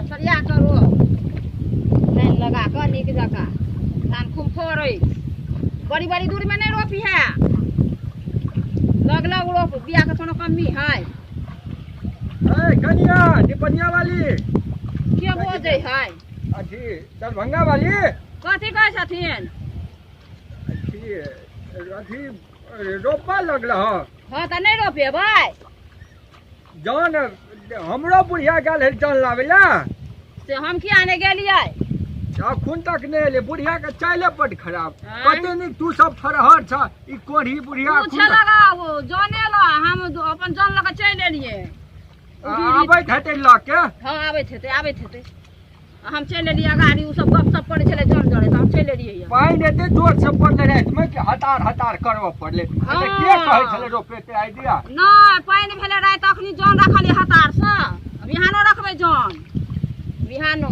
सरिया कऽ रोप, लाइन लगा कऽ नीक जकाँ। धान खूब फड़ै। बड़ी बड़ी दूरमे नहि रोपी है, लग लग रोप। बियाके कोनो कमी है? ए कनिया, निपनिया वाली। के बजै है? अथी दरभंगा वाली। कथी कहै छथिन? अथी अथी रोपा लगल हँ। हँ, तऽ नहि रोपेबै? जन हमरो बुढ़िया गेल है जन लाबै ला। से हम किया नहि गेलियै? अखुन तक नहि एलै। बुढ़िया के चाइले बड खराब। आँय? कते नीक तू सब फरहर छ, ई कोढ़ी बुढ़िया तू अखुन छे लगाओ जने ला, हम अपन जन लऽ कऽ चलि एलियै। आबैत हेतै लऽ के। हँ, आबैत हेतै, आबैत हेतै। आ हम चलि एलियै अगाड़ी, ओ सब गप सप करै छलै जन जरे, तऽ हम चलि एलियै यऽ। पानि एते जोर से पड़लै राति में कि हतार हतार करबऽ पड़लै। हँ। एते के कहै छलै रोपेते आइडिया? नहि, पानि भेलै राति, अखनी जन रखलियै हतारसँ। बिहानो रखबै जन, बिहानो।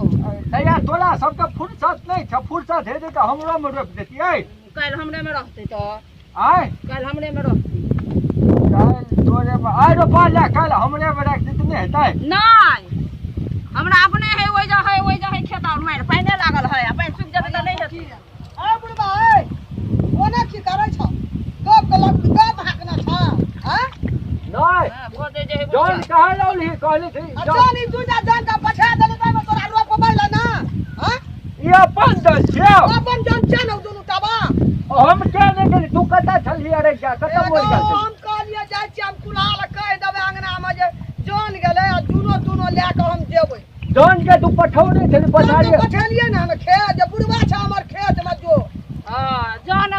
तैया तोरा सबके फुर्सत नहि छ। फुर्सत हेतै तऽ हमरो मे रोपि देतियै। काल्हि हमरे मे रहतै तऽ। आय? काल्हि हमरे मे रहतै। काल्हि तोरे मे आइ रोपा ले, काल्हि हमरे मे राखि देतै, नहि हेतै? नहि, हमरा अपने है, ओहि जे है, ओहि जे है खेत और मारि पानि लागल है, आ पानि सुखि जेतै तऽ नहि हेतै। ए बुढ़बा, ए ओना की करै छ? गप के लग गप हाकना छ? हैं? नहि। हँ, बजै जे है जन बुढ़िया। कहाँ लौलही? कहली थी आ जन। जन ई दूटा जन के पछा देली त तोरा रोपबै ल ना? हैं? ई अपन जन छियौ। अपन जन छै ने ओ दुनू टाबा। हम किया नहि गेली? तू कतऽ छलही? अरे क्या कतऽ एगो मरि गेल छलही? हम कहलियै जाइ छियै, हम कुल्हाल कहि देबै अंगना मे जे जन गेलै आ दुनो दुनो लए कऽ हम जेबै। जन के तू पठौने छली जन पछाड़ी? के पठेलियै ने हम खेत जे बुढ़वा छै हमर खेत मे जो। हँ, जन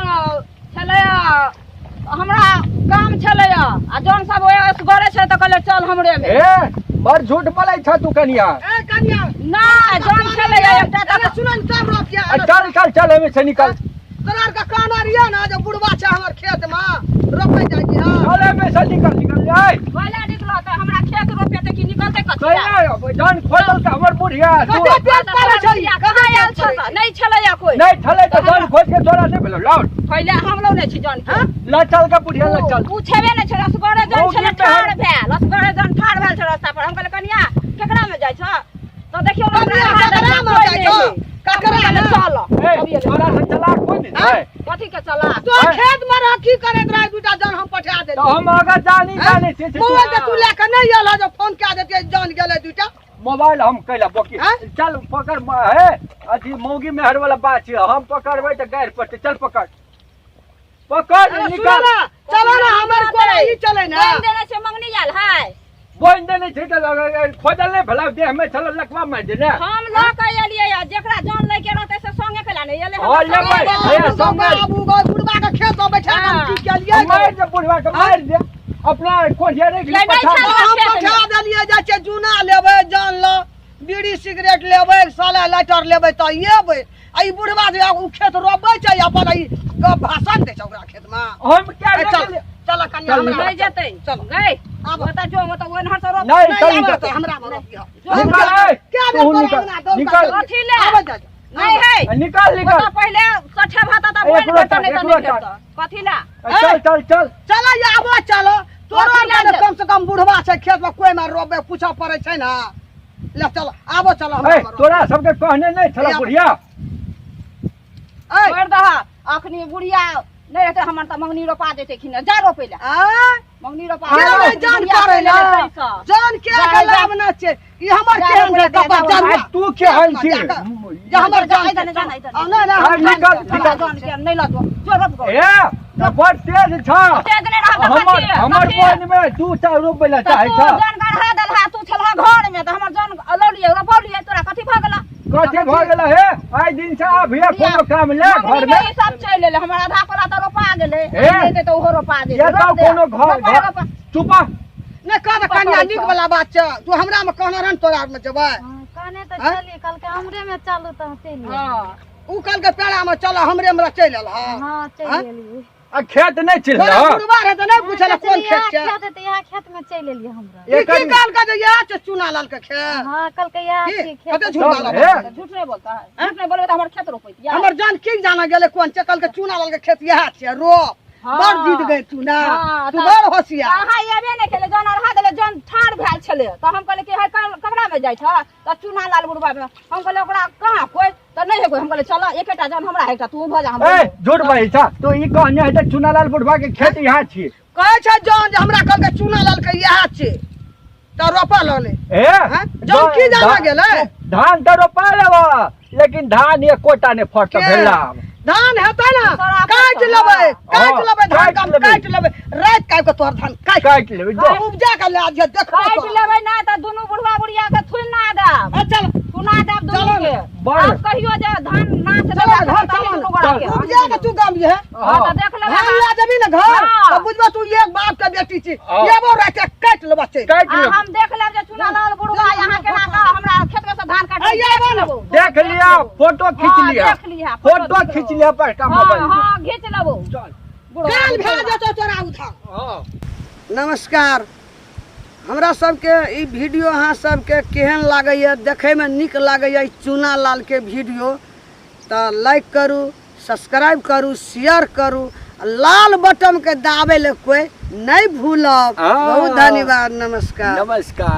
छलैया, हमरा काम छलैया, आ जन सब ओहि असगरे छै तऽ कहलियै चल हमरे मे। ए, बड़ झूठ बोलै छ तू कनिया। ए कनिया। नहि, जन छलैया एकटा अरे तऽ सुन ने, सब रोपिया। आ चल चल चल, एमे से निकल। तोरा आरके कहने रहियै ने जे बुढ़वा छै हमर खेत मे रोपै जाइ छी। हँ, चल एमे से निकल, निकल जाय। पहिले निकलतै, हमरा खेत रोपेतै कि निकलतै कथी लए? कैला जन खोदल के हमर बुढ़िया तू कते पेट पड़ै छै? कहाँ आयल छौ तऽ? नहि छलैया कोइ। नहि छलै तऽ जन खोज के तोरा नहि भेलौ? लाउ। पहिले हम लौने छी जन के। ल चल के बुढ़िया, ल चल। ओ छेबे नहि छै, असगरे जन मौगी छलै पे ठाढ़ भेल, असगरे जन ठाढ़ भेल छै रस्ता पर। हम कहलियै, कनिया, केकरा मे जाइ छ? तऽ देखियौ ने, कनिया, हमरा ककरा मे कोइ जाइ नहि छौ? है। ककरा हम कहलियै, मे? चल। ए, अभी एलै। तोरा से चला कोन छै? कथी के चला? तो खेत मे रह की करैत रहे? दूटा जन हम पठा तऽ देलियै। हम अगर जानी जानी छी से मोबाइल के तू लए कऽ नहि आयल हँ जे फोन कए देतियै जन गेलै दूटा। मोबाइल हम कैला बोकी? आँय? चल पकड़ हे अथी मौगी मेहर वाला बात छै, हम पकड़बै तऽ गारि पड़तै। चल पकड़, पकड़। अरे सुनो निकाल। ने, चलो ने, हमर कोरा ई चले ने। बोनि देने छै, मंगनी आयल है। बोनि देने छै तऽ खोजल नहि भेला, देह मे छल लकवा मारि देने। हम लऽ कऽ एलियै आ जेकरा जन लैके रहतै से संगे कैला नहि एलै? हँ, लेबै। हे, संगे। बाबू गो, बुढ़बा के खेत में बैठा के हम की केलियै? मारि दे बुढ़वा के, मारि दे। अपना कोढ़िया रखि ले। नहीं, पछा छल। हम पठा देलियै, जाइ छियै जूना लेबै, जन ल बीड़ी सिगरेट लेबै, साला लाइटर लेबै तऽ एबै। आ ई बुढ़बा जे ओ खेत रोपबै छै अपन, ई गप भाषण दै छै ओकरा खेत में। हम क्या ए, चल गेलियै? चल कनिया, चल, हमरा नहि जेतै। चल। गै, आब। ओतऽ जो, ओतऽ ओन्हर से रोप। नहीं, नहि चल आबै निकल। तऽ हमरा में रोपिह। निकल, ए, क्या बेर तू तोरा निकल, अंगना दौड़ कऽ निकल। गेलियै? कथी ले? आबै जा, जा। नहीं है। निकल, निकल। ओतऽ पहिले सठे भाता तऽ एक बोनि लोटा, भेटत, नहि एक तऽ नहि लोटा। भेटत। कथी ला? चल चल चल। चलो ये, आबो चलो। तोरो कथी आरके लए? कम से कम बुढ़वा छै खेत में, कोई में रोपे पूछऽ पड़ै छै ने। ले चलो, आबो चलो हमरा ए में रोपे। तोरा सबके कहने नहीं छला बुढ़िया। ए, छोड़ि दह, अखनी बुढ़िया नहि रहतै हमर तऽ मंगनी रोपा जेतै खिन। जा रोपै लए। आँय? मंगनी रोपा के जेतै, नहि जान बुढ़िया करै चलि ला? एलै ताहिसँ। जान के जा, के जा। लाभ न छै ई हमर जा, केहन जा, रे कपार जा, जरुआ। आ तू केहन छी? जे हमर जा, जान इधर, के जा, इधर। आ, नहि, नहि, आ, हम निकल, जान के- निकल। जान के नहि लऽ जो, जो रोप गो। ए तऽ बड़ तेज छ। तेज नहि रहल तऽ हमर कथी? हमर कथी? बोन में दू टा रोपै लए तऽ चाहै तू छ। जन गढ़ा देलहा, तू छलहा घर में तऽ हमर जन लौलियै रोपौलियै, तोरा कथी भऽ गेलौ? कथी भऽ गेल हे? आइ दिन से अभिये कोनो काम ले घर में ई सब चलि एलै, हमर आधा कोला तऽ रोपा गेलै। हे? नहि तऽ ओहो रोपा जेतै। ये रोप तऽ दे। कोनो घर रोपा, घर रोपा। चुपा। नहि कह तऽ कनिया, नीक वाला बात छै। तू हमरा में कहने रह ने तोरा आर में जेबै। हाँ, कहने तऽ आँय? छलियै, कहलकै हमरे में चलू तऽ चलि एलियै। हँ, उ कहलकै पेड़ा में चल, हमरे में चलि एल। हँ। हाँ, चलि आँय? एलियै। आ खेत नहि तोरा चिन्हलह? बुढ़वा रहे तऽ नहि पूछल कोन इएह खेत छै। खेत है तऽ इएह खेत में चलि एलियै हमरा। ई की एकर कहलकै जे इएह छै चूना लाल के खेत? हाँ, कहलकै इएह की? छियै खेत। कते झूठ सब बाला हे बात। झूठ नहि बोलता है, झूठ नहि बोलबै तऽ हमर खेत रोपैत यऽ। हमर जान की जाना गेलै कोन छै? कहलकै चूना लाल के खेत इएह छै, रोप। हाँ। बड़ जीत गई तू ना। हाँ, तू बड़ होशियार। अहाँ एबे नहि केलै, जन अढ़ा देलै, जन ठाढ़ भेल छलै तऽ हम कहलियै कि हे, ककरा मे नहि जाइ छ तऽ चूना लाल बुढ़वा में हम कहलियै ओकरा कहाँ कोइ तऽ नहि है कोइ। हम कहलियै चल एकेटा जन हमरा एकटा तू भऽ जा हम ए झूठ बजै छ तो ई कहने है तऽ चुनालाल बुढ़वा के खेत यहाँ छी। कहै छै जन जे हमरा कहलकै चूना लाल के इएह छै तऽ रोपऽ लगलै। ए हाँ? जन की जाना गेलै? धान तऽ रोपा लेबा लेकिन धान एकोटा नहि फटत के? भेला। धान हेतै ने तोरा काटि अपन लेबै, हाँ, काटि लेबै धान काटि के हम लेबै। काटि लेबै राति काटि के तोहर धान काटि काटि लेबै जो। उपजा के लए जे देखबो काटि तोरा। लेबै ना तऽ दुनू बुढ़वा बुढ़िया के थुना देब। आ, चल थुना देब दुनू चलो के। ने। बड़। आब कहियो जे धान नाच चलो देबै घर, तऽ चलो ने। दुनू गोड़ा के। उपजा के तू गाम जे है। हाँ, तऽ देख लेबै। धान लए जेबही ने घर हाँ। तऽ बुझबो तू एक बाप के बेटी छी। हाँ। एबो राति काटि लेबा चलि। काटि आ लेबै। हम देख लेब जे चूना लाल बुढ़वा यहाँ केना कऽ हमरा खेत में से धान काटि आ, आबो ने। देख लिया फोटो खींच हाँ, लिया। देख लिया, फोटो खींच लिया बड़का हाँ, मोबाइल में। हाँ, घींच लेबो। चल। बुढ़वा काल भए जेतौ तोरा उधार। हाँ। नमस्कार, हमरा सबके ई वीडियो अहाँ सबके केहन लागैए? देखैमे नीक लागैए ई चूना लालके वीडियो तऽ लाइक करू, सब्सक्राइब करू, शेयर करू, लाल बटनके दाबै लए कोइ नहि भूलब। हाँ। बहुत धन्यवाद, नमस्कार। नमस्कार।